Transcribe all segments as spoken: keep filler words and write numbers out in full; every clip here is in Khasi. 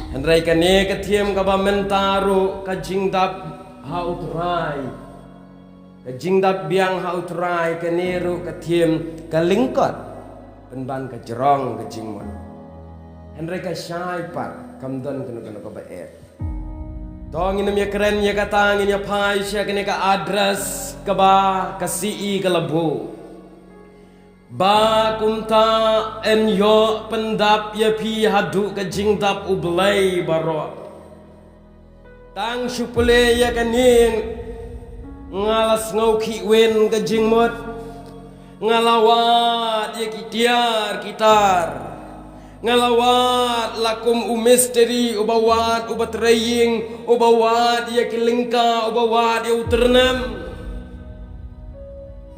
Hynrei kane ka theme kaba mynta ruh ka jingdap ha U Trai. Ka jingdap biang ha U Trai kane ruh ka theme ka lyngkot pynban ka jrong ka jingmut. Hynrei ka shai pat kam don kano kano kaba eh. To ngin ym ïakren ïa kata, ngin ïa phai sha kane ka address kaba ka C E ka la buh. Ba kumta yn ïoh pyndap ïa phi haduh ka jingdap U Blei baroh. Tang shu pule ïa kane nga la sngew khih win ka jingmut. Nga la wad ïa ki tiar ki tar. Nga la wad la kum u mistri uba wad, uba trei ïing, uba wad ïa ki lyngka, uba wad ïa u tyrnem.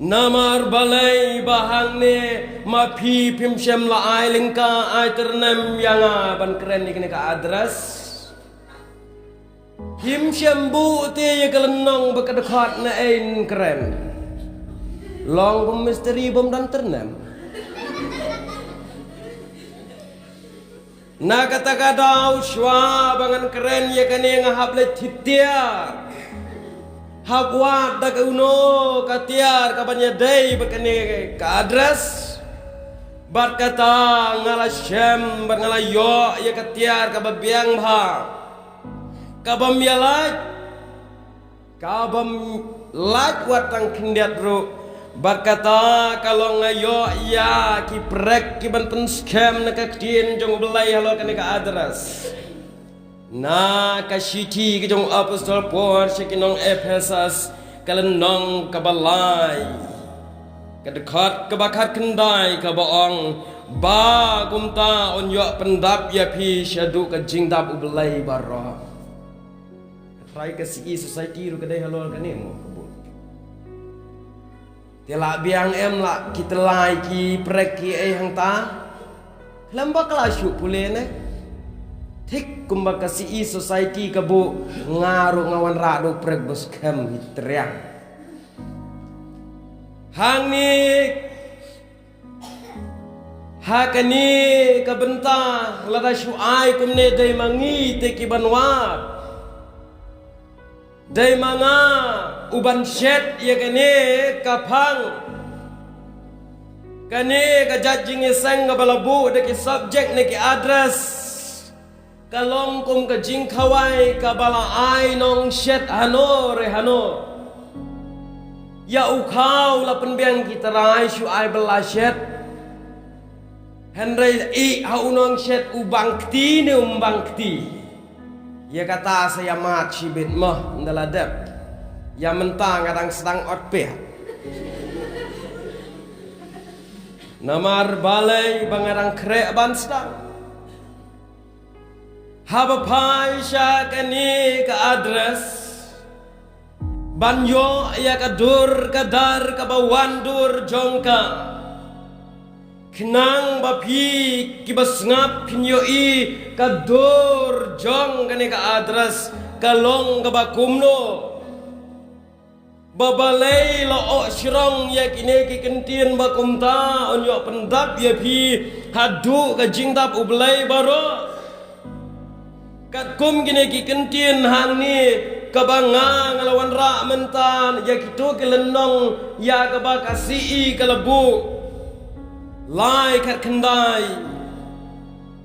Namar balei ba hangne ma phi phim shym la ai lyngka ai tyrnem ïa nga ban kren ïa kane ka address? Phim shym buh te ïa ka lynnong ba ka dkhot na ei yn kren. Long kum mistri bym don tyrnem. Na kata ka daw shuwa ba ngan kren ïa kane nga hap leit thied tiar. Hap wad da kano ka tiar kaban ïadei bad kane ka address. Bad kata nga la shem bad nga la ïoh ïa ka tiar kaba biang bha, kabym ïalait, kabym lait wat tang khyndiat ruh. Bad kata ka long nga ïoh ïa ki prek kiban pynskhem na ka ktien jong U Blei halor kane ka address. Na ka shithi ka jong u Apostol Paul sha ki nong Ephesus, ka lynnong kaba lai, ka dkhot kaba khatkhyndai kaba ong, ba kumta yn ïoh pyndap ïa phi shaduh ka jingdap U Blei baroh. Ka trai ka C E Society ruh ka dei halor kane mo ka buh. Te lah biang em lah ki tylli ki prek ki ei hangta. Khlem ba ka la shu pule ne. Thik kumba ka C E Society ka buh, nga ruh nga wanrah da u prek ba skhem hi triang. Hangne ha kane ka bynta lada shu ai kumne dei ma ngi te kiban wad. Dei ma nga uban shet ïa kane ka phang. Kane ka jait jingïaseng kaba la buh da ki subject ne ki address, ka long kum ka jingkhawai kaba la ai nongshet hano re hano. Ïa u khaw la pynbiang ki trai shu ai ba la shet. Hynrei i ha u nongshet u bang kti ne um bang kti. Ïa kata sa ïa mad shibit mo, ynda la dep. Ïa mynta nga dang sdang ot peh. Namar balei ba nga dang khreh ban sdang. Haba phai sha kane ka address, ban ïoh ïa ka dur ka dar kaba wan dur jong ka. Khnang ba phi kiba sngap phin ïohi ka dur jong kane ka address ka long kaba kumno. Ba balei la oh shrong ïa kine ki kyntien ba kumta yn ïoh pyndap ïa phi haduh ka jingdap U Blei baroh. Katkum kine ki kyntien hangne kaba nga nga la wanrah mynta ïa kito ki lynnong ïa kaba ka C E ka la buh. Lai khatkhyndai.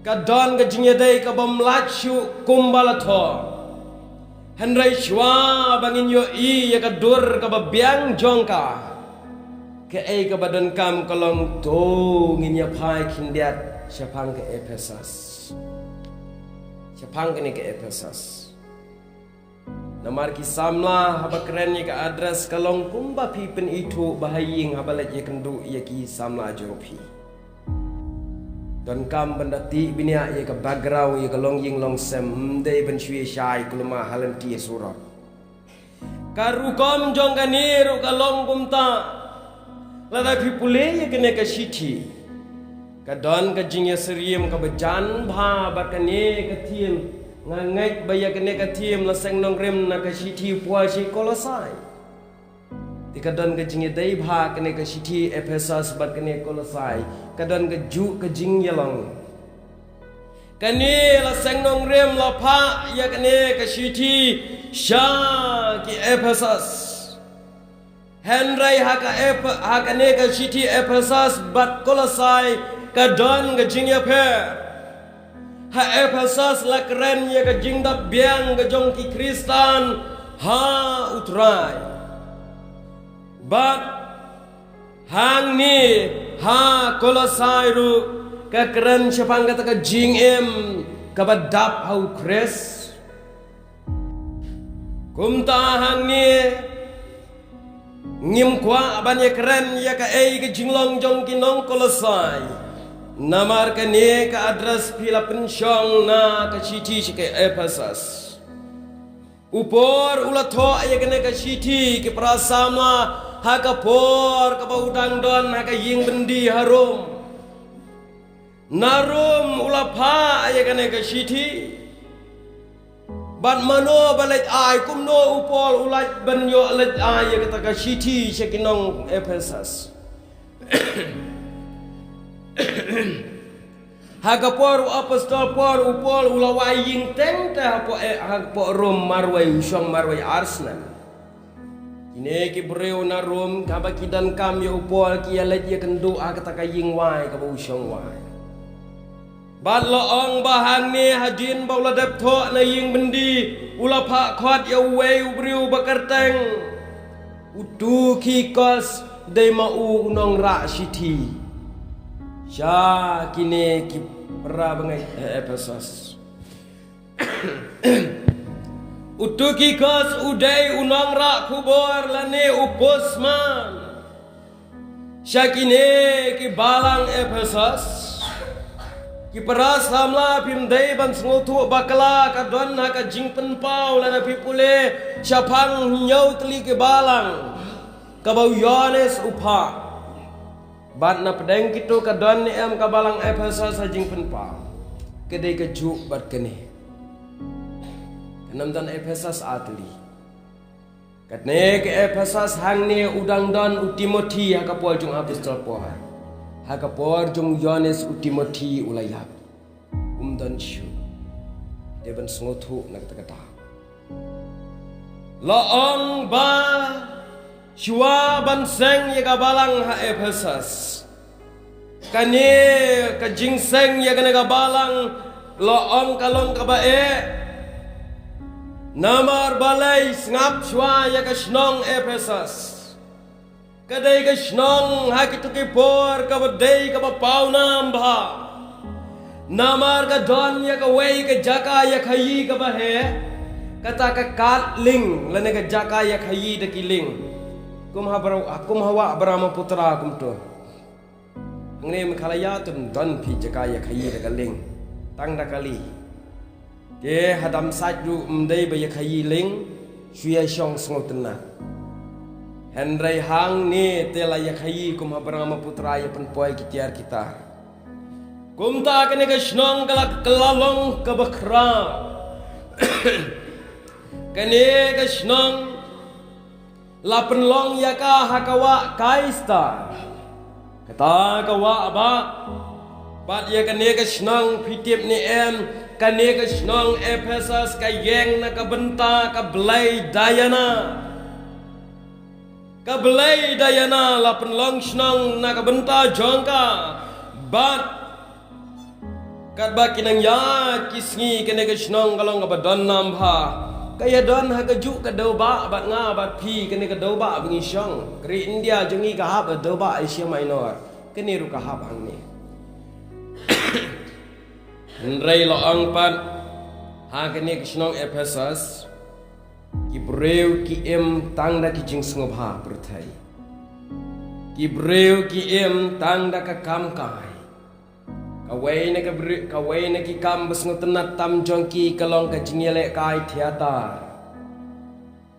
Ka don ka jingïadei kabym lait shuh kumba la thoh. Hynrei shuwa ba ngin ïohi ïa ka dur kaba biang jong ka, kaei kaba donkam ka long to ngin ïa phai khyndiat shaphang ka Ephesus. Shaphang kane ka Ephesus. Namar ki samla haba kren ïa ka address ka long kumba phi pynithuh ba ha ïing haba leit ïakynduh ïa ki samla jong phi. Donkam ban da tih bniah ïa ka background, ïa ka longïing longsem, ym dei ban shu ïa shai kulmar ha lynti surok. Ka rukom jong kane ruh ka long kumta. Lada phi pule ïa kane ka shithi, ka don ka jingïasyriem kaba jan bha bad kane ka theme. Nga ngeit ba ïa kane ka theme la seng nongrim na ka shithi u Paul sha ki Kolosai. Te ka don ka jingïadei bha kane ka shithi Ephesus bad kane Kolosai. Ka don kajuh ka jingïalong. Kane la seng nongrim la phah ïa kane ka shithi sha ki Ephesus. Hynrei ha ka Eph-, ha kane ka shithi Ephesus bad Kolosai ka don ka jingïapher. Ha Ephesus la kren ïa ka jingdap biang ka jong ki Khristan ha U Trai. Bad hangne ha Kolosai ruh ka kren shaphang kata ka jingim kaba dap ha U Khrist. Kumta hangne ngim kwah ban ïakren ïa kaei ka jinglong jong ki nong Kolosai. Namar kane ka adres phi la pynshong na ka shithi sha ki Ephesus. U Paul u la thoh ïa kane ka shithi ki para samla ha ka por kaba u dang don ha ka ïing byndi ha Rom. Na Rom u la phah ïa kane ka shithi. Bad mano ba leit ai, kumno u Paul u leit ban ïoh leit ai ïa kata ka shithi sha ki nong Ephesus. Ha ka por u apostol Paul, u Paul u la wai ïing teng te hapoh, eh, hapoh Rom marwei, u shong marwei ar snem. Kine ki briew na Rom kaba ki donkam ïa u Paul ki ïaleit ïakynduh ha kata ka ïing wai kaba u shong wai. Bad la ong ba hangne hadien ba u la dep thoh na ïing byndi, u la phah khot ïa uwei u briew ba kyrteng u Tukhikos, dei ma u u nongrah shithi sha kine ki para bangeit Ephesus. U Tukhikos u dei u nongrah khubor lane u postman sha kine ki balang Ephesus. Ki para samla, phim dei ban sngewthuh bakla, ka don ha ka Jingpynpaw lane phi pule shaphang hynñiew tylli ki balang kaba u Ïoannis u phah. Bad na pdeng kito ka don ne em ka balang Ephesus ha Jingpynpaw? Ka dei kajuh bad kane. Kan ym don Ephesus ar tylli. Kane ka Ephesus hangne u dang don u Timothi ha ka por jong u apostol Paul. Ha ka por jong u Ïoannis u Timothi u la ïap. Um don shuh. Dei ban sngewthuh na kata kata. La ong ba shuwa ban seng ïa ka balang ha Ephesus. Kane ka jingseng ïa kane ka balang la ong ka long kaba eh. Namar balei? Sngap shuwa ïa ka shnong Ephesus. Ka dei ka shnong ha kito ki por kaba dei kaba pawnam bha. Namar ka don ïa kawei ka jaka ïakhaïi kaba heh, kata ka kad lieng lane ka jaka ïakhaïi da ki lieng. Kum ha Bra-, kum ha wah Brahmaputra kumto. Hangne Meghalaya to ym don phi jaka ïakhaïi da ka lieng, tang da kali. Te ha Damsait ruh ym dei ba ïakhaïi lieng, shu ïashong sngewtynnat. Hynrei hangne te la ïakhaïi kum ha Brahmaputra, ïa pynpoi ki tiar ki tar. Kumta kane ka shnong ka la, ka la long kaba khraw. Kane ka shnong la pynlong ïa ka ha ka wah Kaistar. Kata ka wah ba, bad ïa kane ka shnong, phi tip ne em, kane ka shnong Ephesus ka ïeng na ka bynta ka blei Diana. Ka blei Diana la pynlong shnong na ka bynta jong ka. Bad katba ki nang ïaid ki sngi, kane ka shnong ka long kaba don nam bha. Ka ïadon ha kajuh ka dewbah bad nga bad phi, kane ka dewbah ba ngi shong. Ka ri India jong ngi ka hap ha dewbah Asia Minor. Kane ruh ka hap hangne. Hynrei la ong pat, ha kane ka shnong Ephesus, ki briew ki im tang da ki jingsngewbha pyrthei. Ki briew ki im tang da ka kam kai. Kawei na ka bri-, kawei na ki kam ba sngewtynnat tam jong ki ka long ka jingïalehkai theater.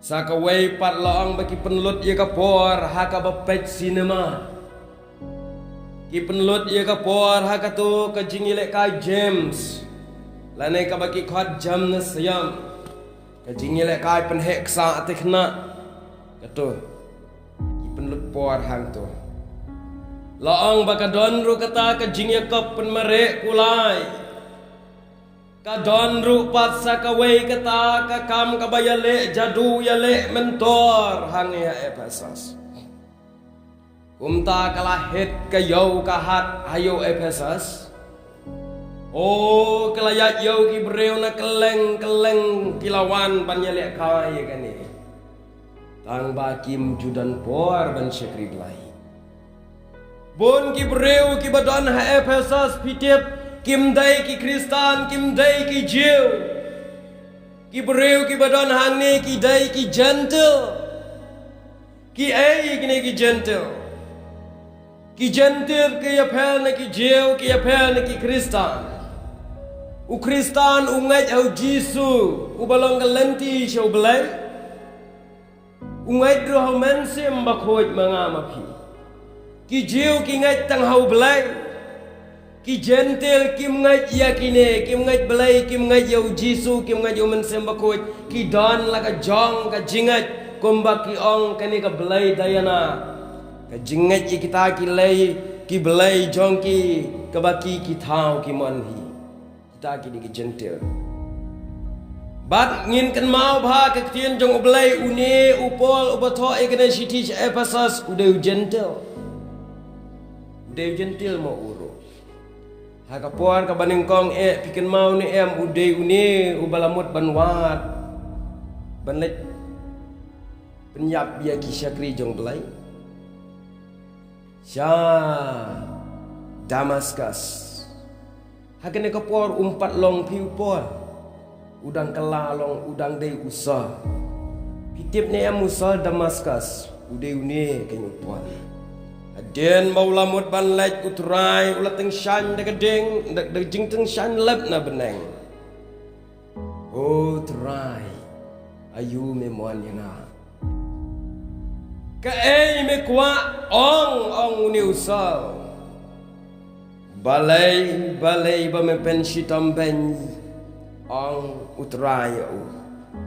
Sa kawei pat la ong ba ki pynlut ïa ka por ha kaba peit sinema. Ki pynlut ïa ka por ha kato ka jingïalehkai games, lane kaba ki khot gymnasium. Ka jingïalehkai pynheh ksah te khynnah. Kato ki pynlut por hangto. La ong ba ka don ruh kata ka jingïakop pynmareh kulai. Ka don ruh pat sa kawei kata ka kam kaba ïaleh jadu ïaleh mentor hangne ha Ephesus. Kumta ka la hit ka ïew ka hat ha ïew Ephesus. O, ka la ïaid ïew ki briew na kylleng kylleng ki la wan ban ïalehkai ïa kane. Tang ba kim ju don por ban shakri Blei. Bun ki briew kiba don ha Ephesus phi tip kim dei ki Khristan, kim dei ki Jiw. Ki briew kiba don hangne ki dei ki Jentil. Ki ei kine ki Jentil? Ki Jentil ki ïapher na ki Jiw, ki ïapher na ki Khristan. U Khristan u ngeit ha u Jisu uba long ka lynti sha u Blei. U ngeit ruh ha u Mynsiem Bakhuid ma nga ma phi. Ki Jiw ki ngeit tang ha u Blei. Ki Jentil kim ngeit ïa kine, kim ngeit Blei, kim ngeit ïa u Jisu, kim ngeit ïa u Mynsiem Bakhuid. Ki don la ka jong ka jingngeit kumba ki ong kane ka blei Diana. Ka jingngeit ïa kita ki lei, ki blei jong ki kaba ki ki thaw ki mon hi. Kita ki dei ki Jentil. Bad ngin kynmaw bha ka ktien jong u Blei une u Paul uba thoh ïa kane shithi sha Ephesus u dei u Jentil. U dei u Jentil mo u ruh. Ha ka por kaba nyngkong eh phi kynmaw ne em u dei une uba la mut ban wad ban leit pynïap ïa ki shakri jong u Blei sha Damascus. Ha kane ka por um pat long phi u Paul. U dang kylla long u dang dei u Saul. Phi tip ne em u Saul Damascus u dei une kane u Paul. Hadien ba u la mut ban leit u Trai u la tyngshaiñ da ka ding da, da jingtyngshaiñ lep na bneng. O Trai, aïu me mon ïa nga? Kaei me kwah? Ong, ong une u Saul. Balei, balei ba me pynshitom beiñ? Ong u Trai ïa u.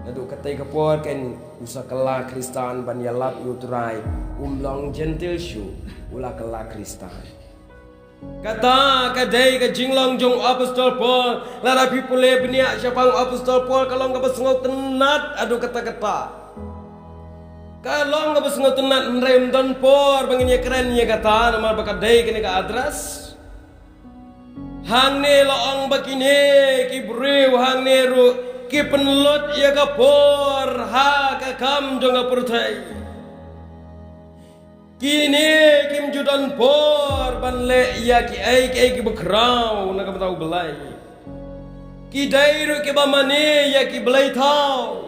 Naduh katei ka por kein u sa kylla Khristan ban ïalap ïa u Trai. Um long Jentil shuh, u la kylla Khristan. Kata ka dei ka jinglong jong u Apostol Paul. Lada phi pule bniah shaphang u Apostol Paul ka long kaba sngewtynnat haduh katta katta. Ka long kaba sngewtynnat hynrei ym don por ba ngin ïakren ïa kata namar ba ka dei kane ka address. Hangne la ong ba kine ki briew hangne ruh ki pynlut ïa ka por ha ka kam jong ka pyrthei. Kine kim ju don por ban leh ïa kiei kiei kiba khraw na ka bynta u Blei. Ki dei ruh kiba mane ïa ki blei thaw.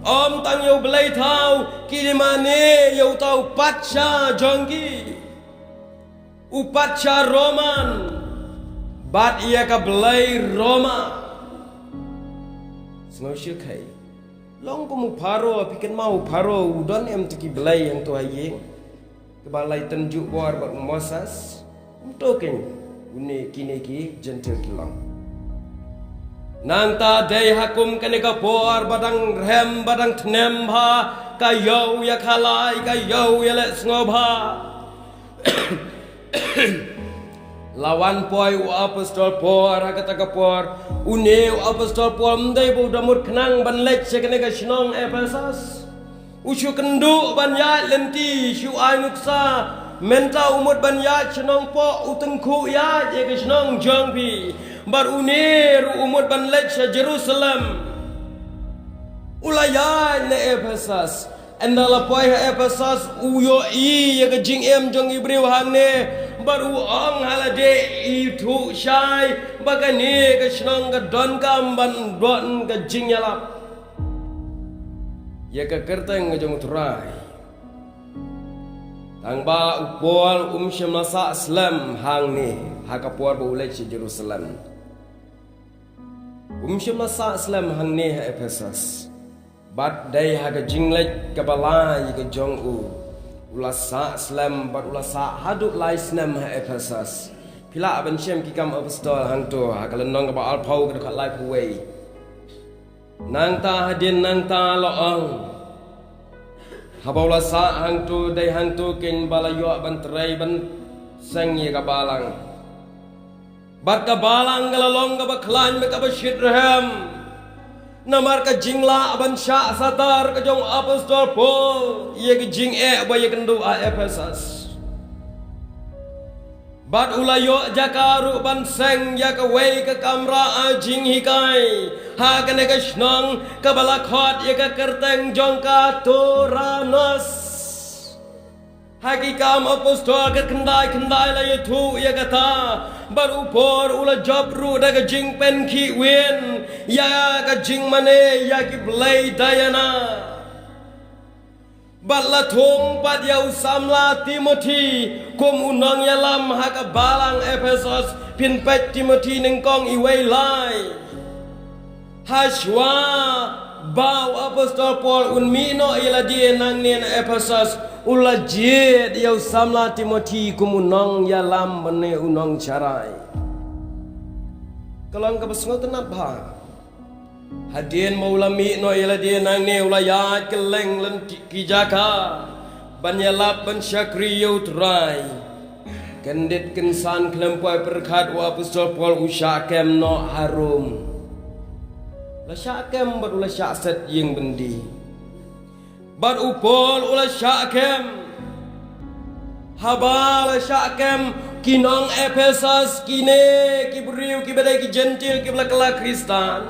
Ym tang ïa u blei thaw, ki mane ïa uta u patsha jong ki, u patsha Roman bad ïa ka blei Roma. Sngewsih kai. Long kum u Pharaoh, phi kynmaw u Pharaoh u don em te ki blei hangto ha ïing? Kaba la tynjuh bor bad u Moses. Kumto kein une kine ki Jentil ki long. Nangta dei ha kum kane ka por ba dang rhem ba dang tnem bha, ka ïew ïa khalai, ka ïew ïa leh sngewbha. La wan poi u Apostol Paul ha kata ka por. Une u Apostol Paul ym dei ba u da mut khnang ban leit sha kane ka shnong Ephesus. U shu kynduh ban ïaid lynti, shu ai nuksa. Mynta u mut ban ïaid shnong poh, u tyngkhuh ïaid ïa ka shnong jong phi. Bad une ruh u mut ban leit sha Jerusalem. U la ïaid na Ephesus. Ynda la poi ha Ephesus u ïohi ïa ka jingim jong ki briew hangne. Bad u ong ha lade, ithuh shai ba kane ka shnong ka donkam ban don ka jingïalap ïa ka kyrteng ka jong u Trai. Tang ba u Paul um shym la sah slem hangne ha ka por ba u leit sha Jerusalem. Um shym la sah slem hangne ha Ephesus. Bad dei ha ka jingleit kaba lai ka jong u, u la sah slem bad u la sah haduh lai snem ha Ephesus. Phi lah ban shem ki Kam Apostol hangto ha ka lynnong kaba arphew ka dkhot laiphew wei. Nangta hadien nangta la ong, haba u la sah hangto dei hangto kein ba la ïoh ban trei ban seng ïa ka balang. Bad ka balang ka la long kaba khlaiñ bad kaba shitrhem namar ka jinglah ban shah satar ka jong u Apostol Paul ïa ka jingeh ba ïakynduh ha Ephesus. Bad u la ïoh jaka ruh ban seng ïa kawei ka kamra jinghikai ha kane ka shnong kaba la khot ïa ka kyrteng jong ka Tyrannus. Ha Ki Kam Apostol ka khyndai khyndai la ïathuh ïa kata, bad u Paul u la jop ruh da ka jingpynkhih win ïa ka jingmane ïa ki blei Diana. Bad la thung pat ïa u samla Timothi kum u nongïalam ha ka balang Ephesus, phin peit Timothi nyngkong iwei lai. Hashwa ba u Apostol Paul un mih noh ïa lade nangne na Ephesus, u la jied ïa u samla Timothi kum u nongïalam bad ne u nongsharai. Ka long kaba sngewtynnat bha. Hadien ba u la mih noh ïa lade nangne u la ïaid kylleng lynti ki jaka ban ïalap ban shakri ïa u Trai. Kyndit kynsan khlem poi pyrkhat u Apostol Paul u shah kem noh ha Rom. La shah kem bad u la shah set ïing byndi. Bad u Paul u la shah kem. Haba la shah kem, ki nong Ephesus kine ki briew kiba dei ki Jentil kiba la kylla Khristan,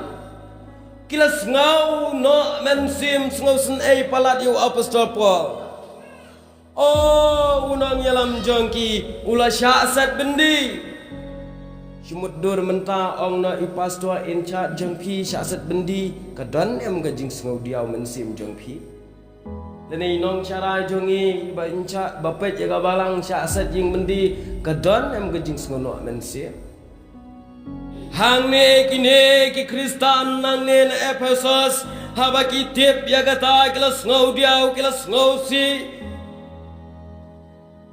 ki la sngew noh mynsiem, sngew sngewsih palat ïa u Apostol Paul. O, u nongïalam jong ki u la shah set byndi. Shu mutdur mynta ong noh i pastor in charge jong phi shah set byndi, ka don em ka jingsngew diaw mynsiem jong phi? Lane i nongsharai jong ngi ba in charge ba peit ïa ka balang shah set ïing byndi, ka don em ka jingsngew noh mynsiem? Hangne kine ki Khristan nangne na Ephesus, haba ki tip ïa kata ki la sngew diaw, ki la sngew sih.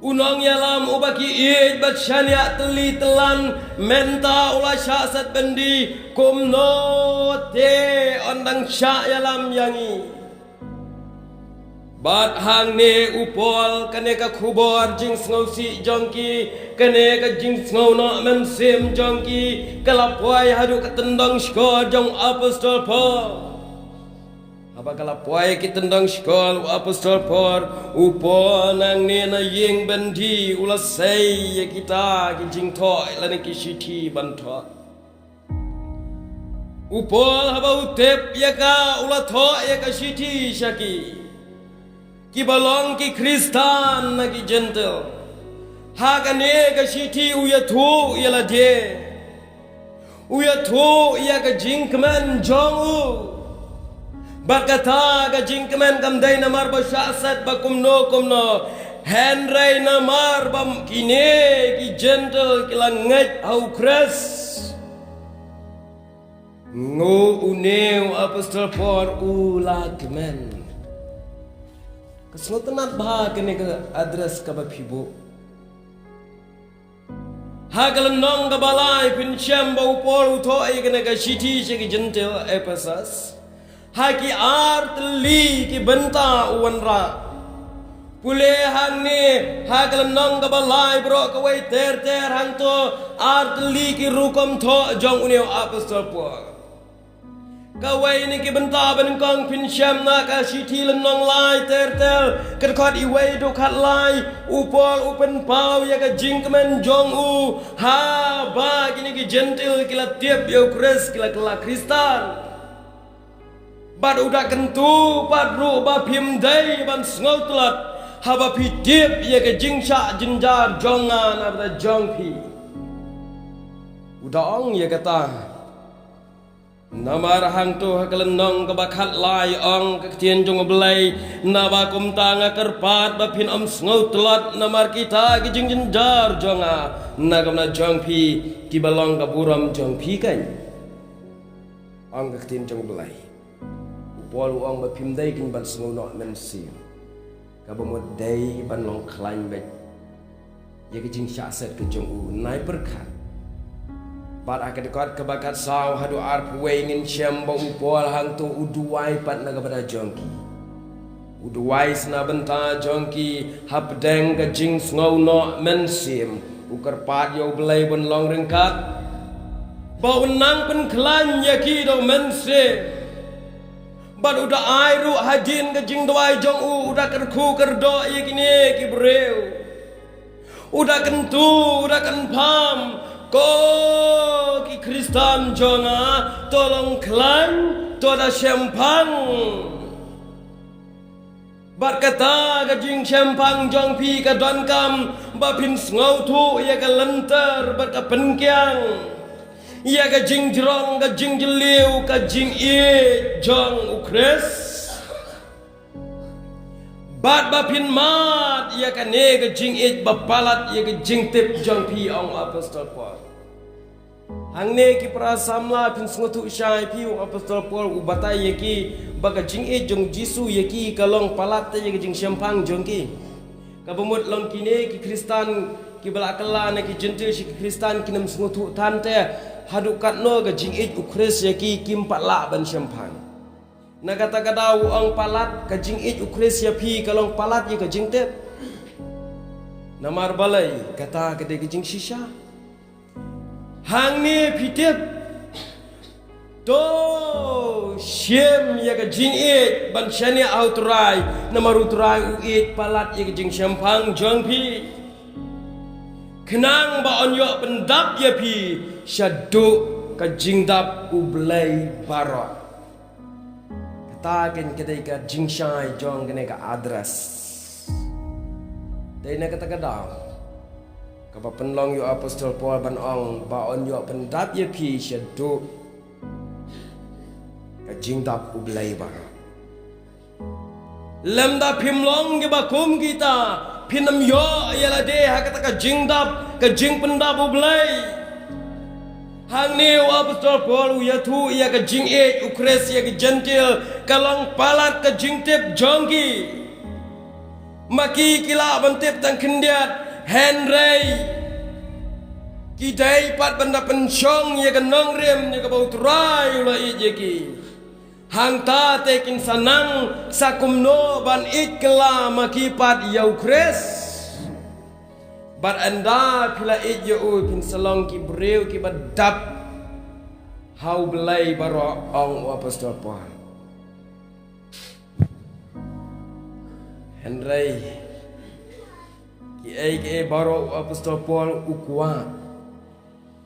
U nongïalam uba ki ïeit bad shaniah tylli tyllan mynta u la shah set byndi, kumno te yn dang shah ïalam ïa ngi? Bad hangne u Paul, kane ka khubor jingsngewsih jong ki, kane ka jingsngew noh mynsiem jong ki, ka la poi haduh ka tyndong shkor jong u Apostol Paul. Haba ka la poi ki tyndong shkor u Apostol Paul, u Paul nangne na ïing byndi u la sei ïa kita ki jingthoh lane ki shithi ban thoh. U Paul haba u tip ïa ka u la thoh ïa ka shithi sha ki, kiba long ki Khristan na ki Jentil. Ha kane ka shithi u ïathuh ïa lade, u ïathuh ïa ka jingkmen jong u. Bad kata ka jingkmen kam dei namar ba shah set ba kumno kumno. Hynrei namar ba kine ki Jentil ki la ngeit ha u Khrist. Ngu une u Apostol Paul u la kmen. Ka sngewtynnat bha kane ka address kaba phi buh. Ha ka lynnong kaba lai phin shem ba u Paul u thoh ïa kane ka shithi sha ki Jentil Ephesus. Ha ki ar tylli ki bynta u wanrah. Pule hangne ha ka lynnong kaba lai baroh kawei ter ter hangto ar tylli ki rukom thoh jong une u Apostol Paul. Kawei na ki bynta ba nyngkong phin shem na ka shithi lynnong lai ter ter, ka dkhot iwei haduh khatlai, u Paul u pynpaw ïa ka jingkmen jong u, haba kine ki Jentil ki la tip ïa u Khrist, ki la kylla Khristan. Bad u da kyntu pat ruh ba phim dei ban sngew tlot haba phi tip ïa ka jingshah jynjar jong nga na bynta jong phi. U da ong ïa kata. Namar hangto ha ka lynnong kaba khatlai ong ka ktien jong U Blei, naba kumta nga kyrpad ba phin ym sngew tlot namar kita ki jingjynjar jong nga na ka bynta jong phi, kiba long ka burom jong phi keiñ. Ong ka ktien jong U Blei. U Paul u ong ba phim dei keiñ ban sngew noh mynsiem. Kaba mut dei ban long khlaiñ beit ïa ka jingshah set ka jong u, nai pyrkhat. Bad ha ka dkhot kaba khatsaw haduh arphew wei ngin shem ba u Paul hangto u duwai pat na ka bynta jong ki. U duwai sa na bynta jong ki hapdeng ka jingsngew noh mynsiem, u kyrpad ïa U Blei ban long ryngkat ba un nang pynkhlaiñ ïa ki da u Mynsiem. Bad u da ai ruh hadien ka jingduwai jong u, u da kyrkhu kyrdoh ïa kine ki briew. U da kyntu, u da kynpham, ko ki Khristan jong nga, to long khlaiñ, to da shemphang. Bad kata ka jingshemphang jong phi ka donkam ba phin sngewthuh ïa ka lynter bad ka pynkiang ïa ka jingjrong, ka jingjylliew, ka jingïeit jong u Khrist. Bad ba phin mad ïa kane ka jingïeit ba palat ïa ka jingtip jong phi, ong u Apostol Paul. Hangne ki para samla, phin sngewthuh shai, phi, u Apostol Paul u batai ïa ki ba ka jingïeit jong u Jisu ïa ki ka long palat te ïa ka jingshemphang jong ki. Kaba mut long kine ki Khristan kiba la kylla na ki Jentil sha ki Khristan kin ym sngewthuh than te, haduh katno ka jingïeit u Khrist ïa ki kim pat lah ban shemphang. Na kata ka daw u ong palat, ka jingïeit u Khrist ïa phi ka long palat ïa ka jingtip. Namar balei? Kata ka dei ka jingshisha. Hangne phi tip. To shim ïa ka jingïeit ban shaniah ha u Trai, namar u Trai u ïeit palat ïa ka jingshemphang jong phi. Khnang ba un ïoh pyndap ïa phi shaduh ka jingdap U Blei baroh. Kata kein ka dei ka jingshai jong kane ka address. Dei na kata ka daw kaba pynlong ïa u Apostol Paul ban ong ba un ïoh pyndap ïa phi shaduh ka jingdap U Blei baroh. Lymda phim long kiba kum kita, phin ym ïoh ïa lade ha kata ka jingdap, ka jingpyndap U Blei. Hangne u Apostol Paul u ïathuh ïa ka jingïeit u Khrist ïa ki Jentil ka long palat ka jingtip jong ki. Ma ki ki lah ban tip tang khyndiat, hynrei ki dei pat ban da pynshong ïa ka nongrim ïa kaba u Trai u la ïeit ïa ki. Hangta te kin sa nang sa kumno ban ïeit kylla ma ki pat ïa u Khrist. Bad ynda phi la ïeit ïa u, phin sa long ki briew kiba dap ha U Blei baroh, ong u Apostol Paul. Hynrei kiei kiei baroh u Apostol Paul u kwah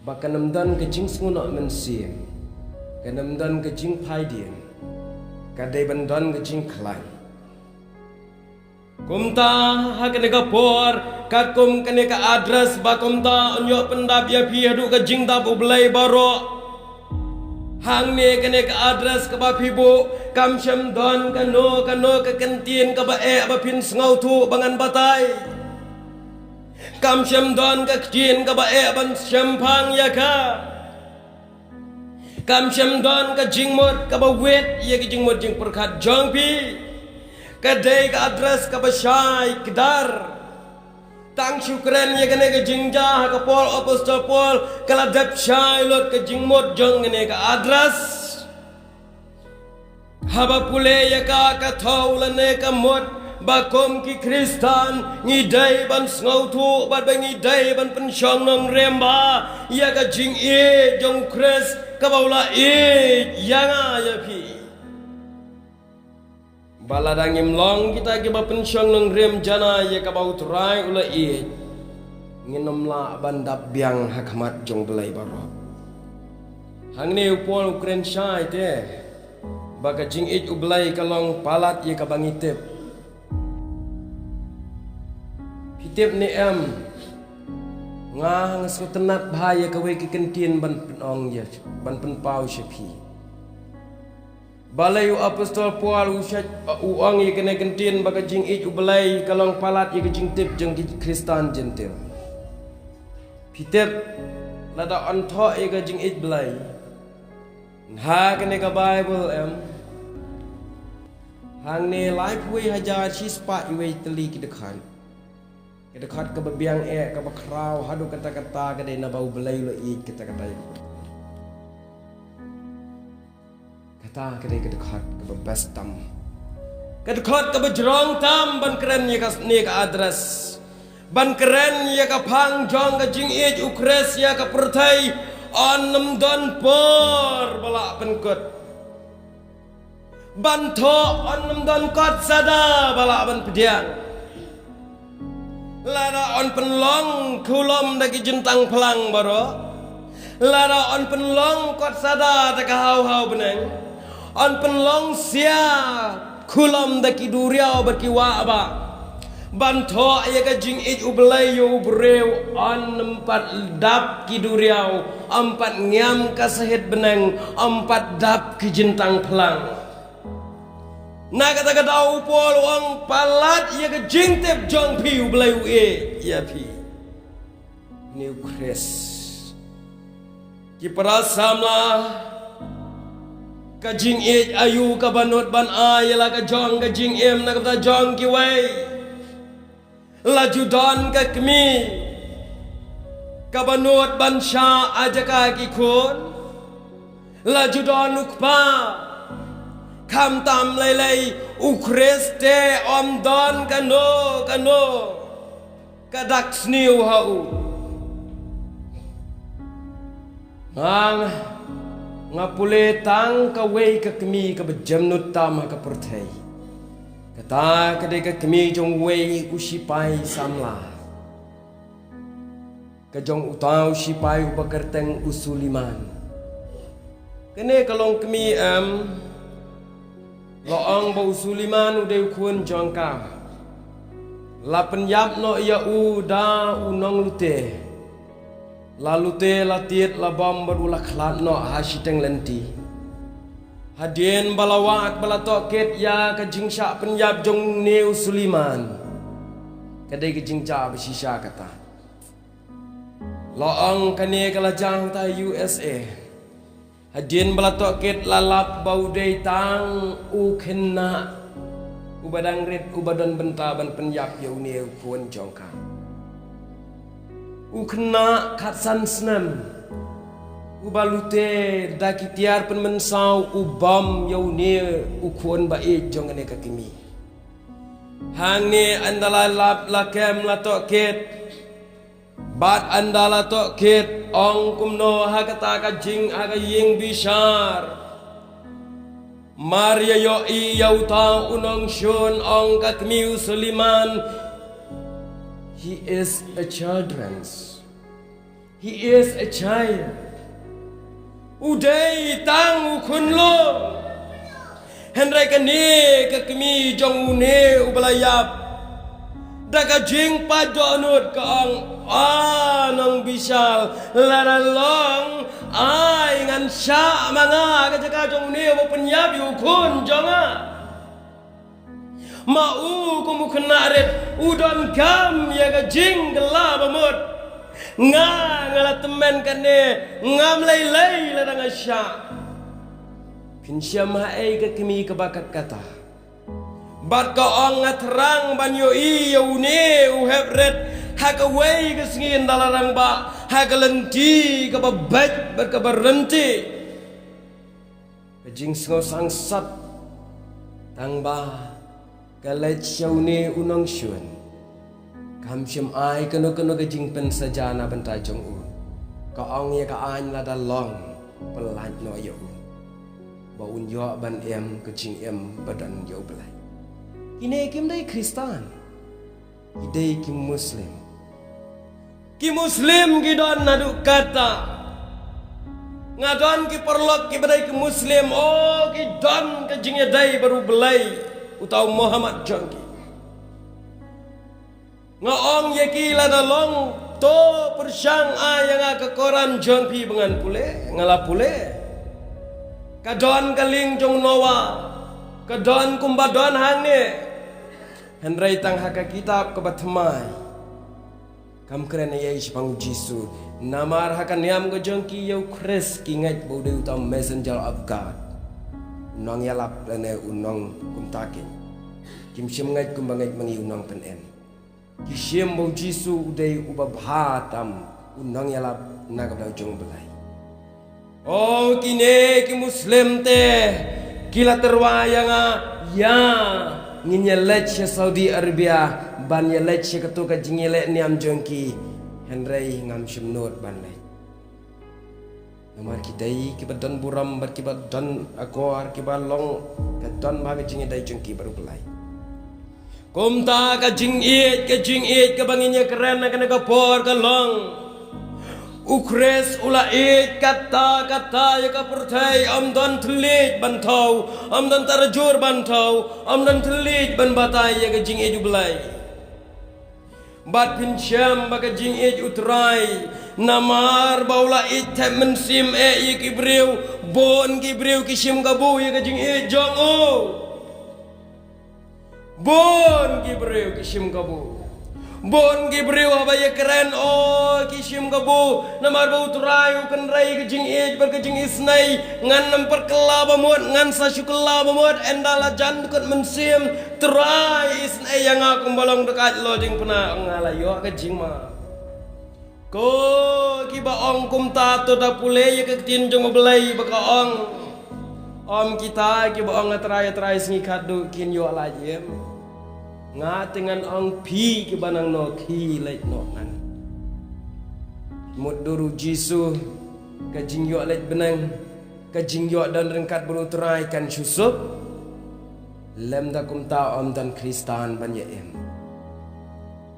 ba kan ym don ka jingsngewnoh mynsiem, kan ym don ka jingphai dien, ka dei ban don ka jingkhlaiñ. Kumta ha kane ka por, katkum kane ka address ba kumta un ïoh pyndap ïa phi haduh ka jingdap U Blei baroh. Hangne kane ka address kaba phi buh, kam shym don kano kano ka kyntien kaba eh ba phin sngewthuh ba ngan batai. Kam shym don ka ktien kaba eh ban shemphang ïa ka. Kam shym don ka jingmut kaba wit ïa ka jingmut jingpyrkhat jong phi. Ka dei ka address kaba shai kdar. Tang shu kren ïa kane ka jingjia ha ka por u Apostol Paul, ka la dep shai lut ka jingmut jong kane ka address. Haba pule ïa ka, ka thew lane ka mut ba kum ki Khristan ngi dei ban sngewthuh bad ba ngi dei ban pynshong nongrim bha ïa ka jingïeit jong u Khrist kaba u la ïeit ïa nga ïa phi. Ba lada ngim long kita kiba pynshong nongrim janai ïa kaba u Trai u la ïeit, ngin ym lah ban dap biang ha khmat jong U Blei baroh. Hangne u Paul u kren shai te ba ka jingïeit U Blei ka long palat ïa kaba ngi tip. Phi tip ne em, nga hang sngewtynnat bha ïa kawei ka kyntien ban pynong ïa, ban pynpaw sha phi. Balei u Apostol Paul u shait, u ong ïa kane ka kyntien ba ka jingïeit U Blei ka long palat ïa ka jingtip jong ki Khristan Jentil? Phi tip, lada ong thoh ïa ka jingïeit Blei, ha kane ka Baibl em, hangne laiphew hajar shispah iwei tylli ki dkhot. Ka dkhot kaba biang eh, kaba khraw haduh katta katta ka dei naba U Blei u la ïeit katta katta ïa ka pyrthei. Kata ka dei ka dkhot kaba best tam. Ka dkhot kaba jrong tam ban kren ïa kane ka address. Ban kren ïa ka phang jong ka jingïeit u Khrist ïa ka pyrthei. Yn ym don por ba lah pynkut. Ban thoh yn ym don kot sada ba lah ban pdiang. Lada yn pynlong khulom da ki jingtang phlang baroh. Lada yn pynlong kot sada da ka haw haw bneng. Yn pynlong sia khulom da ki duriaw bad ki wah bah. Ban thoh ïa ka jingïeit U Blei ïa u briew yn ym pat dap ki duriaw, ym pat ngiam ka sahit bneng, ym pat dap ki jingtang phlang. Na kata ka daw u Paul u ong palat ïa ka jingtip jong phi U Blei u ïeit ïa phi. Une u Khrist. Ki para samla, ka jingïeit aïu kaba nud ban ai ïa la ka jong ka jingim na ka bynta jong kiwei. La ju don ka kmie kaba nud ban shah ha jaka ki khun. La ju don u kpa. Khamtam lei lei u Khrist te ym don kano kano ka dak sniew ha u. Nga, nga pule tang kawei ka kmie kaba jemnud tam ha ka pyrthei. Kata ka dei ka kmie jong uwei u sipai samla. Ka jong uta u sipai uba kyrteng u Suleiman. Kane ka long kmie em, la ong ba u Suleiman u dei u khun jong ka. La pynïap noh ïa u da u nonglute. La lute la tied la bom bad u la khlad noh ha shiteng lynti. Hadien ba la wad ba la tohkit ïa ka jingshah pynïap jong une u Suleiman. Ka dei ka jingjia ba shisha kata. La ong kane ka la jia hangta U S A. Hadien ba la tohkit la lap ba u dei tang u khynnah uba dang rit uba don bynta ban pynïap ïa une u khun jong ka. U khynnah khatsan snem uba lute da ki tiar pynmynsaw u bom ïa une u khun ba ïeit jong kane ka kmie. Hangne ynda la lap la kem la tohkit. Bad ynda la tohkit ong kumno ha kata ka jing ha ka ïing bishar. Mar ïa ïohi ïa uta u nongshun ong ka kmie u Suleiman. He is a children's. He is a child. U dei tang u khunlung. Hynrei kane ka kmie jong une uba la ïap. Da ka jingpait dohnud ka ong, a nongbishar, lada long, ai ngan shah ma nga ha ka jaka jong une uba pynïap ïa u khun jong nga. Ma u kum u khynnah rit u donkam ïa ka jingkylla bamut. Nga nga la tymmen kane ngam lei lei lada nga shah. Phin shem haei ka kmie kaba kat kata. Bad ka ong nga thrang ban ïohi ïa une u hep rit ha kawei ka sngi ynda la rangbah ha ka lynti kaba beit bad kaba rynti. Ka jingsngewsangsot tang ba ka leit sha une u nongshun. Kam shym ai kano kano ka jingpynsaja na bynta jong u. Ka ong ïa ka aiñ lada long pyllait noh ïa u ba un ïoh ban im ka jingim ba don ïa u Blei. Kine kim dei Khristan. Ki dei ki Muslim. Ki Muslim ki don naduh kata. Nga don ki paralok kiba dei ki Muslim, o ki don ka jingïadei bad u Blei uta u Muhammad jong ki. Nga ong ïa ki lada long to pyrshang ai ïa nga ka Koran jong phi ba ngan pule, nga la pule. Ka don ka lieng jong Noah, ka don kumba don hangne. Hynrei tang ha ka kitab kaba thymmai kam kren ei ei shaphang u Jisu. Namar ha ka niam ka jong ki ïa u Khrist ki ngeit ba u dei uta u messenger of God. U nongïalap lane u nong kumta keiñ. Kim shym ngeit kumba ngeit ma ngi u nongpynim. Ki shim ba u Jisu u dei uba bha tam u nongïalap na ka bynta jong u Blei. O kine ki Muslim te ki la tyrwa ïa nga, ïa ngin ïa leit sha Saudi Arabia ban ïa leit sha kato ka jingïaleh niam jong ki. Hynrei ngam shym nud ban leit. Namar ki dei kiba don burom bad kiba don akor, kiba long ka don bha ka jingïadei jong ki bad U Blei. Kumta ka jingïeit, ka jingïeit kaba ngin ïakren ha kane ka por ka long, U Khrist u la ïeit katta katta ïa ka pyrthei, ym don thylliej ban thew, ym don tarajur ban thew, ym don thylliej ban batai ïa ka jingïeit U Blei. Bad phin shem ba ka jingïeit U Trai, namar ba u la ïeit thep mynsiem eh ïa ki briew, bun ki briew ki shim kabu ïa ka jingïeit jong u. Bun ki briew ki shim kabu. Bun ki briew haba ïakren, oh, ki shim kabu. Namar ba U Trai u kynrei ka jingïeit bad ka jingisynei. Ngan ym pat kylla ba mut, ngan sa shu kylla ba mut. Ynda la jan dkut mynsiem, Trai isynei ïa nga kumba long dkhot lajingpynah, nga la ïoh ka jingma. Ko kiba ong kumta, to da pule ïa ka ktien jong U Blei ba ka ong. Ym kita kiba ong, A Trai, A Trai, sngi khatduh kin ïoh lait, em? Nga te ngan ong, phi kiba nangno, khie leit noh ngan. Mutdur U Jisu, ka jingïoh leit bneng, ka jingïoh don ryngkat bad U Trai kan shu suk. Lymda kumta ym don Khristan ban ïa im.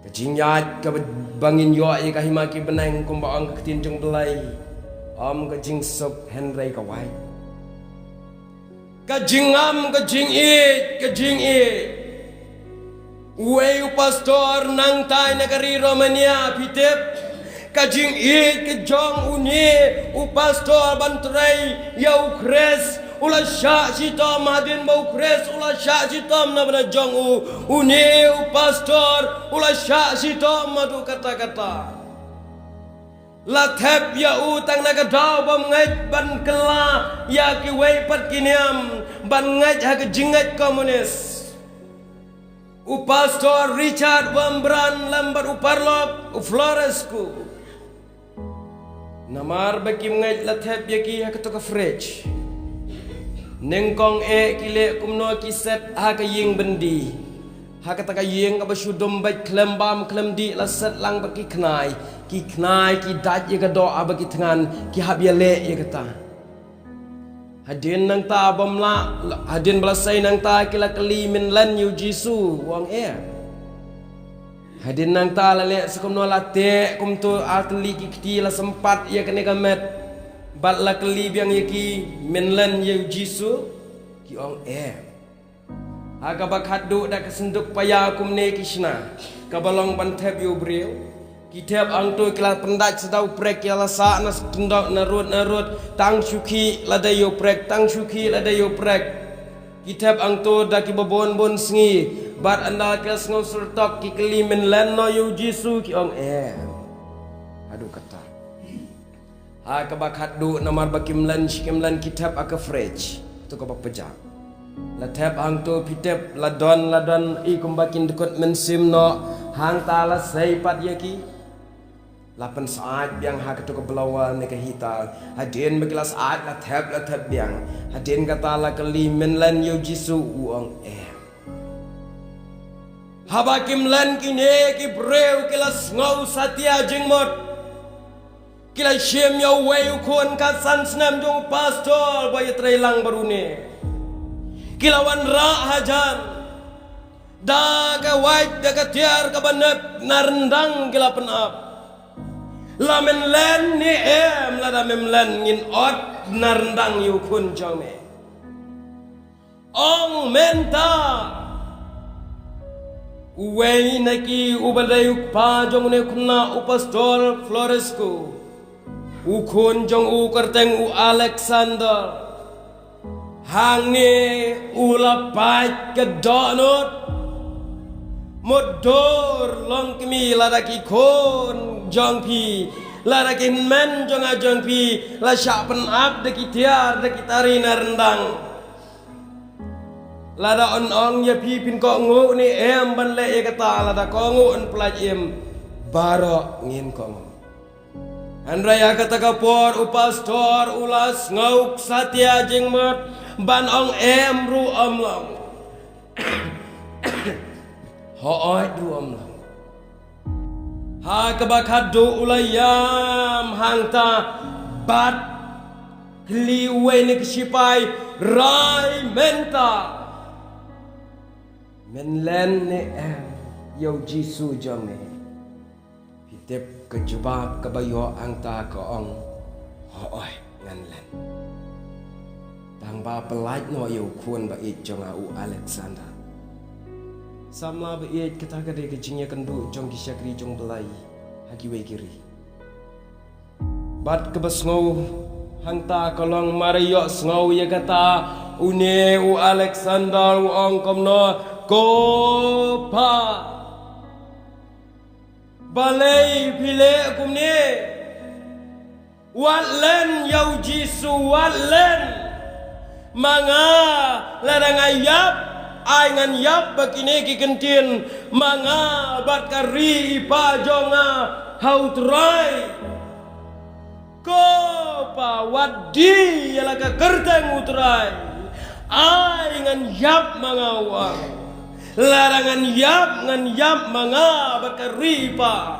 Ka jingïaid kaba ngin ïoh ïa ka hima ki bneng kumba ong ka ktien jong U Blei, ym ka jingsuk hynrei ka wai. Ka jingam, ka jingïeit, ka jingïeit. Uwei u pastor nangtai na ka ri Romania, phi tip. Ka jingïeit ka jong une u pastor ban trei ïa U Khrist, u la shah shitom. Hadien ba U Khrist u la shah shitom na bynta jong u, une u pastor u la shah shitom haduh katta katta. La thep ïa u tang na ka daw bym ngeit ban kylla ïa kiwei pat ki niam, ban ngeit ha ka jingngeit komunis. U Pastor Richard Wurmbrand lem bad u paralok u Florescu. Namar ba kim ngeit, la thep ïa ki ha kato ka fridge. Nyngkong eh ki leh kumno, ki set ha ka ïing byndi. Ha kata ka ïing kaba shu dum beit khlem bam khlem dih, la set lang bad ki khnai. Ki khnai ki dait ïa ka doh ha ba ki thngan, ki hap ïaleh ïa kata. Hadien nangta bym lah, hadien ba la sei nangta ki la kylli, mynlen ïa u Jisu? U ong em. Hadien nangta la leh sa kumno, la teh kumto ar tylli ki kti, la sympat ïa kane ka met. Bad la kylli biang ïa ki, mynlen ïa u Jisu? Ki ong em. Ha kaba khatduh da ka synduk paia kumne ki shna, kaba long ban thep ïa u briew. Ki thep hangto, ki la pyndait sa da u prek, ki la sah na tyndok, na rud na rud, tang shu khih la dei ïa u prek, tang shu khih la dei ïa u prek. Ki thep hangto da kiba bun bun sngi, bad ynda ki la sngew syrtok ki kylli, mynlen noh ïa u Jisu? Ki ong em. Haduh katta. Ha kaba khatduh namar ba kim len shi kim len, ki thep ha ka fridge, to kaba pjah. La thep hangto, phi tip, la don la don i kumba kin dkut mynsiem noh. Hangta la sei pat ïa ki. La pynsyaid biang ha kato ka blower ne ka heater. Hadien ba ki la syaid, la thep, la thep biang. Hadien kata la kylli, mynlen ïa u Jisu? U ong em. Haba kim len kine ki briew ki la sngew satia jingmut. Ki la shim ïa uwei u khun ka san snem jong u pastor ba ïatrei lang bad une. Ki la wanrah hajan. Da ka wait da ka tiar kaba nep na ryndang ki la pynap. La mynlen ne em? Lada mem len ngin ot na ryndang ïa u khun jong me. Ong mynta uwei na ki uba dei u kpa jong une u khynnah, u Pastor Florescu, u khun jong u kyrteng u Alexander. Hangne u la pait ka dohnud. Mutdur long kmie, lada ki khun jong phi, lada ki hynmen jong nga jong phi la shah pynap da ki tiar da ki tari na ryndang. Lada yn ong ïa phi, phin kohnguh ne em ban leh ïa kata? Lada kohnguh, yn pyllait im, baroh ngin kohnguh. Hynrei ha kata ka por u pastor u la sngew satia jingmut, ban ong em ruh ym long. Hooid ruh ym long. Ha kaba khatduh u la ïam hangta bad Kylli uwei na ki shipai, rai mynta, men len ne em ïa u Jisu jong me? Phi tip ka jubab kaba ïoh hangta? Ka ong, hooid, ngan len. Tang ba pyllait noh ïa u khun ba ïeit jong nga u Alexander. Samla ba ïeit, kata ka dei ka jingïakynduh jong ki shakri jong Blei ha kiwei ki ri. Bad kaba sngew hangta ka long, mar ïohsngew ïa kata, une u Alexander u ong kumno, ko Pa, balei phi leh kumne? Wat len ïa u Jisu, wat len. Ma nga, lada nga ïap, ai ngan ïap bad kine ki kyntien, ma nga bad ka ri i pa jong nga ha u Trai. Ko Pa, wat die ïa la ka kyrteng u Trai. Ai ngan ïap, ma nga u ong. Lada ngan ïap, ngan ïap ma nga bad ka ri i pa.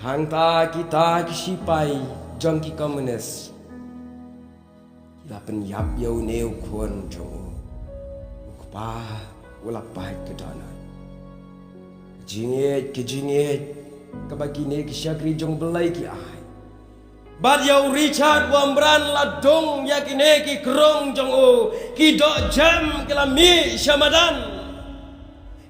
Hangta kita ki shipai jong ki komunis ki la pynïap ïa une u khun jong u. U kpa u la pait ka dohnud. Ka jingïeit, ka jingïeit kaba kine ki shakri jong Blei ki ai. Bad ïa u Richard Wurmbrand la dung ïa kine ki krung jong u, ki dohjem ki la mih sha madan.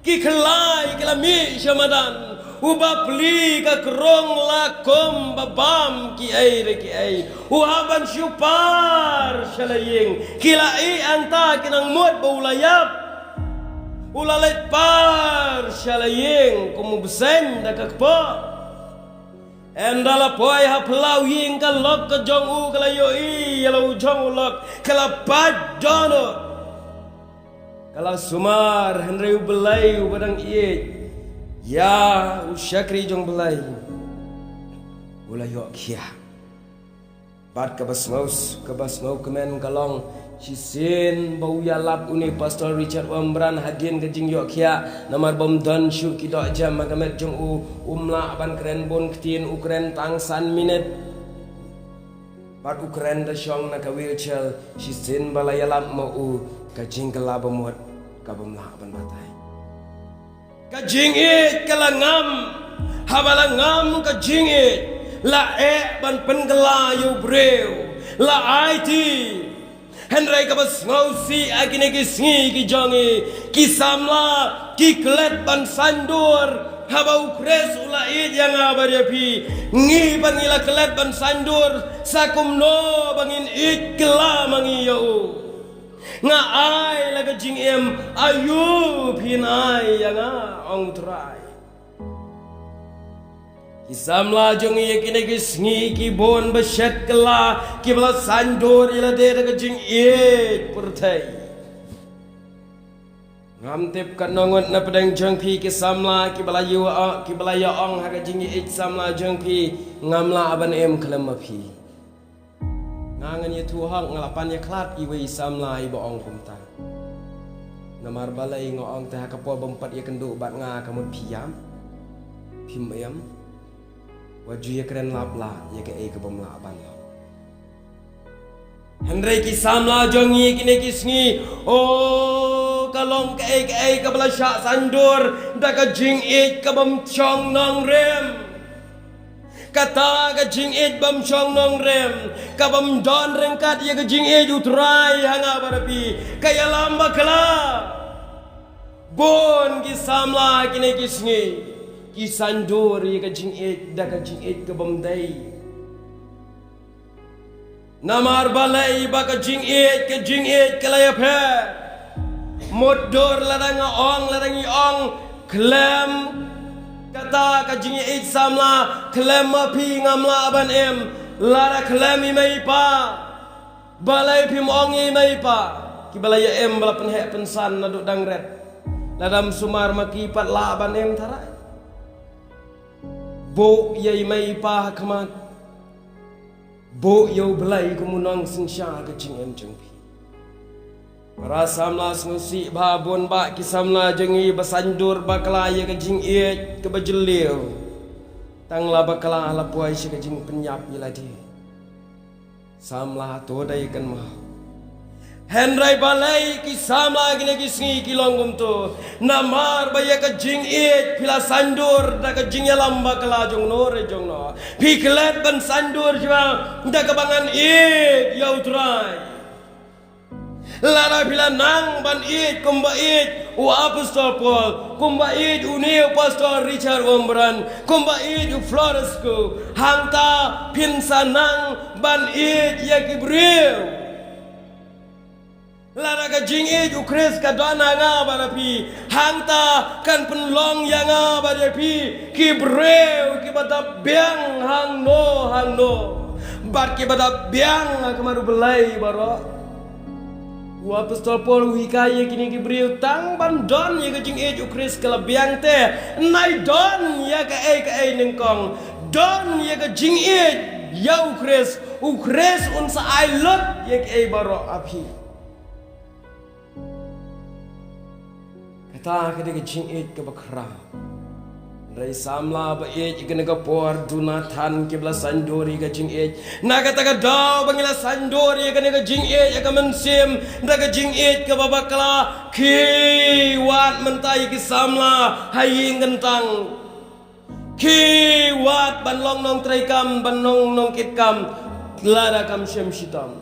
Ki khlai ki la mih sha madan. U bapli ka krung la kum ba bam kiei re kiei. U hap ban shu par sha la ïing. Ki la ïeh hangta, ki nang mut ba u la ïap. U la leit par sha la ïing kum u bseiñ da ka kpoh. Ynda la poi ha phyllaw ïing, ka lok ka jong u ka la ïohi ïa la u jong u lok, ka la pait dohnud. Ka la sumar, hynrei u Blei uba dang ïeit ïa u shakri jong Blei u la ïoh khiah. Bad kaba sngew, kaba sngewkmen ka long, shisien ba u ïalap une Pastor Richard Wurmbrand hadien ka jingïoh khiah, namar bym don shuh ki dohjem ha ka met jong u, um lah ban kren bun ktien, u kren tang san minit. Bad u kren da shong na ka wheelchair, shisien ba la ïalap ma u, ka jingkylla ba mut ka bym lah ban batai. Ka jingïeit ka la ngam, haba la ngam ka jingïeit, la eh ban pynkylla ïa u briew, la aiti. Hynrei kaba sngewsih ha kine ki sngi ki jong ngi, ki samla ki klet ban saiñdur, haba u Khrist u la ïeit ïa nga bad ïa phi, ngi pat ngi la klet ban saiñdur, sa kumno ba ngin ïeit kylla ma ngi ïa u. Nga ai la ka jingim, aïu phin ai ïa nga, ong u Trai. Ki samla jong ngi ha kine ki sngi ki bun ba shet kylla, kiba la saiñdur ïa lade da ka jingïeit pyrthei. Ngam tip katno ngut na pdeng jong phi ki samla kiba la ïa, kiba la ïa ong ha ka jingïeit samla jong phi, ngam lah ban im khlem ma phi. Nga ngan ïathuh hok, nga la pan ïakhlad iwei i samla iba ong kumta. Namar balei nga ong te, ha ka por bym pat ïakynduh bad nga ka mut phi ïam, phim ïam. Wat ju ïakren lap lah ïa kaei ka bym lah ban ïam. Hynrei ki samla jong ngi kine ki sngi, oh, ka long kaei kaei kaba la shah saiñdur da ka jingïeit ka bym shong nongrim. Kata ka jingïeit bym shong nongrim, ka bym don ryngkat ïa ka jingïeit u Trai ha nga bad ha phi, ka ïalam bakla. Bun ki samla kine ki sngi ki saiñdur ïa ka jingïeit da ka jingïeit ka bym dei. Namar balei? Ba ka jingïeit, ka jingïeit ka la ïapher. Mutdur lada nga ong, lada ngi ong khlem kata ka jingïeit samla, khlem ma phi ngam lah ban im. Lada khlem i mei i pa, balei phim ong i mei i pa? Kiba la ïa im ba la pynheh pynsan naduh dang rit. Lada ym sumar ma ki pat lah ban im tharai. Buh ïa i mei i pa ha khmat. Buh ïa u Blei kum u nongsynshar ka jingim jong phi. Para samla sngewsih bha, bun bah ki samla jong ngi ba saiñdur bakla ïa ka jingïeit kaba jylliew. Tang la bakla la poi sha ka jingpynïap ïa lade. Samla to da ïa kynmaw. Hynrei balei ki samla kine ki sngi ki long kumto? Namar ba ïa ka jingïeit phi la saiñdur da ka jingïalam bakla jong no re jong no. Phi klet ban saiñdur shuwa da kaba ngan ïeit ïa U Trai. Lada phi la nang ban ïeit kumba ïeit u Apostol Paul, kumba ïeit une u Pastor Richard Wurmbrand, kumba ïeit u Florescu, hangta phin sa nang ban ïeit ïa ki briew. Lada ka jingïeit U Khrist ka don ha nga bad ha phi, hangta kan pynlong ïa nga bad ïa phi ki briew kiba dap biang hangno hangno, bad kiba dap biang ha khmat U Blei baroh. U Apostol Paul u hikai ïa kine ki briew tang ban don ïa ka jingïeit U Khrist ka la biang te. Nai don ïa kaei kaei nyngkong. Don ïa ka jingïeit ïa U Khrist. U Khrist un sa ai lut ïa kaei baroh ha phi. Kata ka dei ka jingïeit kaba khraw. Hynrei samla ba ïeit ïa kane ka por, duna than kiba la saiñdur ïa ka jingïeit. Na kata ka daw ba ngi la saiñdur ïa kane ka jingïeit ïa ka mynsiem da ka jingïeit kaba bakla, khie wad mynta ïa ki samla ha ïing kyntang. Khie wad ban long nongtrei kam, ban long nongkit kam, lada kam shym shitom.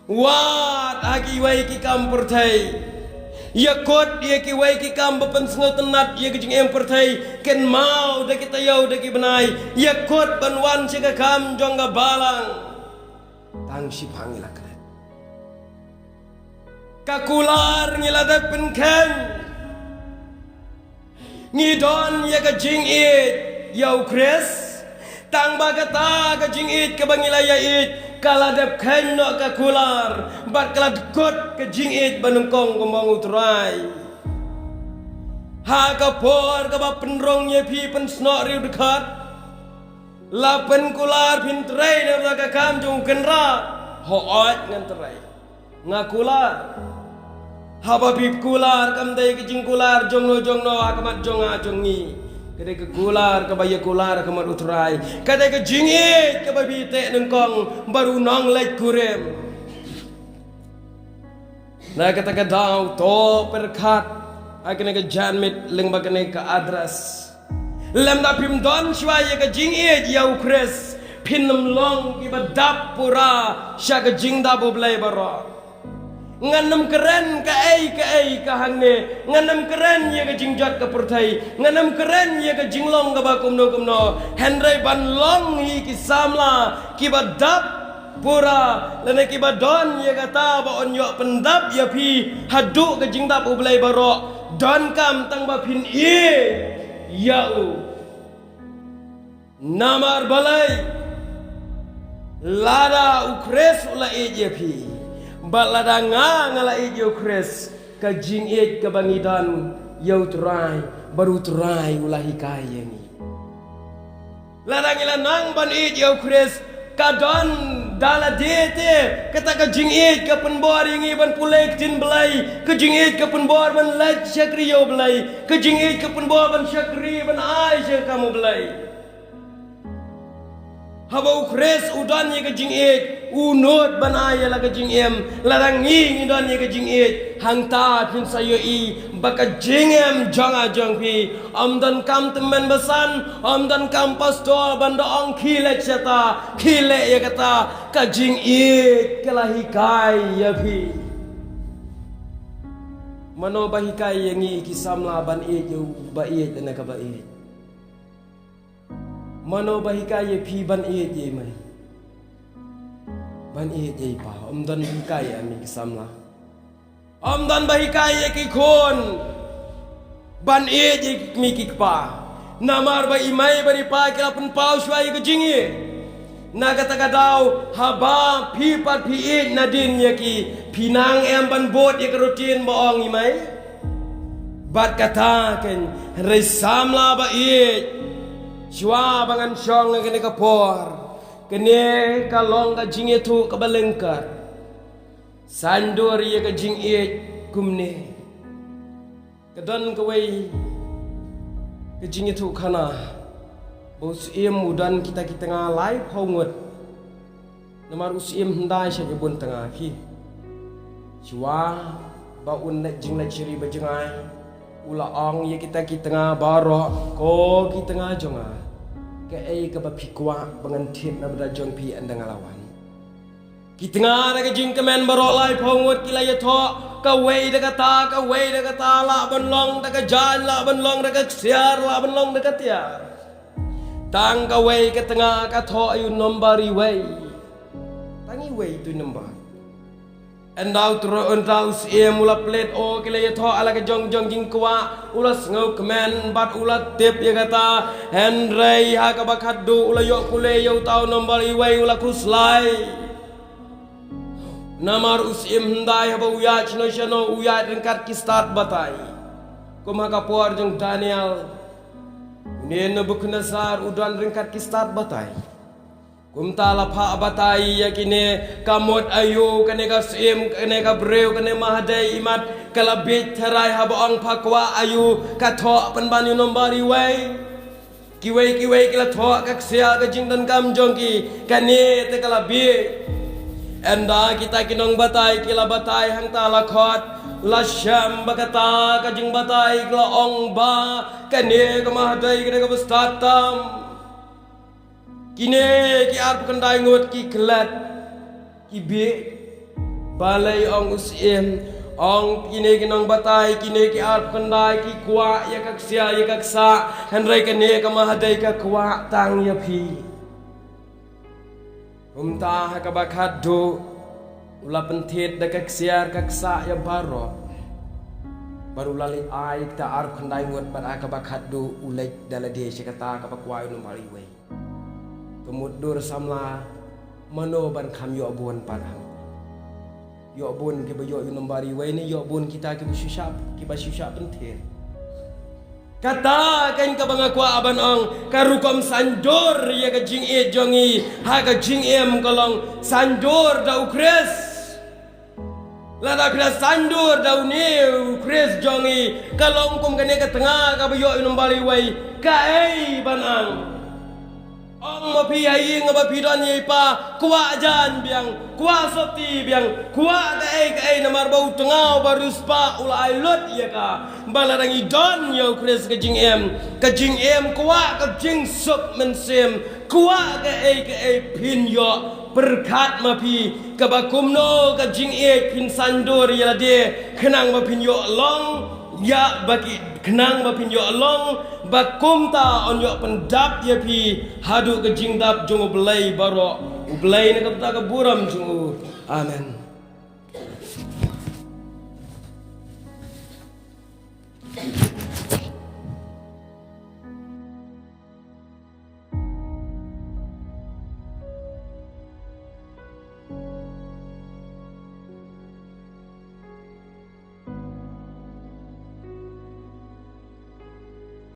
Wad ha kiwei ki kam pyrthei. Ïakut ïa kiwei ki kam ba pynsngewtynnat ïa ka jingim pyrthei. Kynmaw da ki taïew da ki bnai. Ïakut ban wan sha ka kam jong ka balang. Tang shiphang ïa la kret. Ka kular ngi la dep pynkheiñ. Ngi don ïa ka jingïeit ïa U Khrist. Tang ba kata ka jingïeit kaba ngi la ïa ïeit ka la dep kheiñ noh ka kular bad ka la dkut ka jingïeit ba nyngkong kumba ong U Trai. Ha ka por kaba pynrung ïa phi pynsnoh riewdkhot, la pynkular phin trei na ka kam jong U Kynrad. Hooid ngan trei. Nga kular. Haba phi kular kam dei ka jingkular jongno jongno ha khmat jong nga jong ngi. Ka dei ka kular kaba ïa kular ha khmat U Trai. Ka dei ka jingïeit kaba phi teh nyngkong bad u nongleit kurim. Na kata ka daw to pyrkhat ha kane ka janmiet lyngba kane ka address. Lymda phim don shuwa ïa ka jingïeit ïa U Khrist, phin ym long kiba dap pura sha ka jingdap U Blei baroh. Ngan ym kren kaei kaei ka hangne, ngan ym kren ïa ka jingjot ka pyrthei, ngan ym kren ïa ka jinglong kaba kumno kumno, hynrei ban long hi ki samla kiba dap pura, lane kiba don ïa kata ba yn ïoh pyndap ïa phi haduh ka jingdap U Blei baroh. Donkam tang ba phin ïeit ïa u. Namar balei? Lada U Khrist u la ïeit ïa phi, bad lada nga nga la ïeit ïa U Khrist, ka jingïeit kaba ngi don ïa U Trai bad U Trai u la hikai ïa ngi. Lada ngi la nang ban ïeit ïa U Khrist, ka don da lade te kata ka jingïeit ka pynbor ïa ngi ban pule ktien Blei, ka jingïeit ka pynbor ban leit shakri ïa U Blei, ka jingïeit ka pynbor ban shakri ban ai sha ka kam U Blei. Haba U Khrist u don ïa ka jingïeit, u nud ban ai ïa la ka jingim. Lada ngi ngi don ïa ka jingïeit, hangta phin sa ïohi ba ka jingim jong nga jong phi, ym donkam tymmen basan, ym donkam pastor ban da ong khie leit shata, khie leit ïa kata. Ka jingïeit ka la hikai ïa phi. Mano ba hikai ïa ngi ki samla ban ïeit ïa uba ïeit lane kaba ïeit? Mano ba hikai ïa phi ban ïeit ïa i mei, ban ïeit ïa i pa? Ym don ba hikai ïa mi ki samla. Ym don ba hikai ïa ki khun ban ïeit ïa mi ki kpa. Namar ba i mei bad i pa ki la pynpaw shuwa ïa ka jingïeit. Na kata ka daw, haba phi pat phi ïeit nadien ïa ki, phi nang em ban bud ïa ka routine ba ong i mei? Bad kata kein, hynrei samla ba ïeit, shuwa ba ngan shong ha kane ka por, kane ka long ka jingïathuh kaba lyngkot. Saiñdur ïa ka jingïeit kumne. Ka don kawei ka jingïathuhkhana ba u syiem u don kita ki tnga laiphew ngut. Namar u Syiem hyndai sha ki bun tnga ki. Shuwa ba un leit jingleit sha ri ba jngai, u la ong ïa kita ki tnga baroh, ko ki tnga jong nga, kaei kaba phi kwah ba ngan thied na bynta jong phi, ynda nga la wan. Ki tnga da ka jingkmen baroh laiphew ngut ki la ïathoh, kawei da kata, kawei da kata, lah ban long da ka jaiñ, lah ban long da ka ksiar, lah ban long da ka tiar. Tang kawei ka tnga ka thoh ïa u nombar iwei. Tang iwei tu nombar. Ynda u tru, ynda u Syiem u la plie, o ki la ïathoh ha la ka jong jong jingkwah, u la sngewkmen bad u la tip ïa kata. Hynrei ha kaba khatduh u la ïoh pule ïa uta u nombar iwei, u la khuslai. Namar u Syiem hyndai haba u ïaid shano shano u ïaid ryngkat ki stad batai. Kum ha ka por jong Daniel, une Nebukhadnessar u don ryngkat ki stad batai. Kumta la phah batai ïa kine, ka mut aïu kane ka syiem, kane ka briew, kane Mahadei imat ka la bieit tharai haba ong pha kwah aïu, ka thoh pynban ïa u nombar iwei. Kiwei kiwei ki la thoh ka ksiar ka jingdonkam jong ki, kane te ka la bieit. Ynda kita ki nongbatai ki la batai hangta la khot, la shem ba kata ka jingbatai ka la ong ba kane ka Mahadei kane kaba stad tam. Kine ki arphew khyndai ngut ki klet, ki bieit. Balei? Ong u Syiem, ong kine ki nongbatai, kine ki arphew khyndai ki kwah ïa ka ksiar ïa ka ksah, hynrei kane ka Mahadei ka kwah tang ïa phi. Kumta ha kaba khatduh u la pynthied da ka ksiar ka ksah ïa baroh. Bad u la leit ai kita arphew khyndai ngut bad ha kaba khatduh u leit da lade sha kata kaba kwah ïa u nombar iwei. Ka mut dur samla, mano ban kham ïoh bun pat hangta? Ïoh bun kiba ïoh ïa u nombar iwei ne ïoh bun kita kiba shu shah, kiba shu shah pynthied? Kata kan kaba nga kwah ban ong, ka rukom saiñdur ïa ka jingïeit jong ngi ha ka jingim ka long saiñdur da u Khrist. Lada phi la saiñdur da une u Khrist jong ngi, ka long kum kane ka tnga kaba ïoh ïa u nombar iwei, kaei ban ang? Ong ma phi ha ïing ba phi don ïa i pa, kwah jaiñ biang, kwah sopti biang, kwah kaei kaei, namar ba u tnga uba riewspah u la ai lut ïa ka. Ba lada ngi don ïa u Khrist ka jingim, ka jingim kwah ka jingsuk mynsiem, kwah kaei kaei phin ïoh. Pyrkhat ma phi, kaba kumno ka jingïeit phin saiñdur ïa lade khnang ba phin ïoh long ïa ba ki, khnang ba phin ïoh long ba kumta un ïoh pyndap ïa phi haduh ka jingdap jong U Blei baroh. U Blei na ka bynta ka burom jong u. Amen.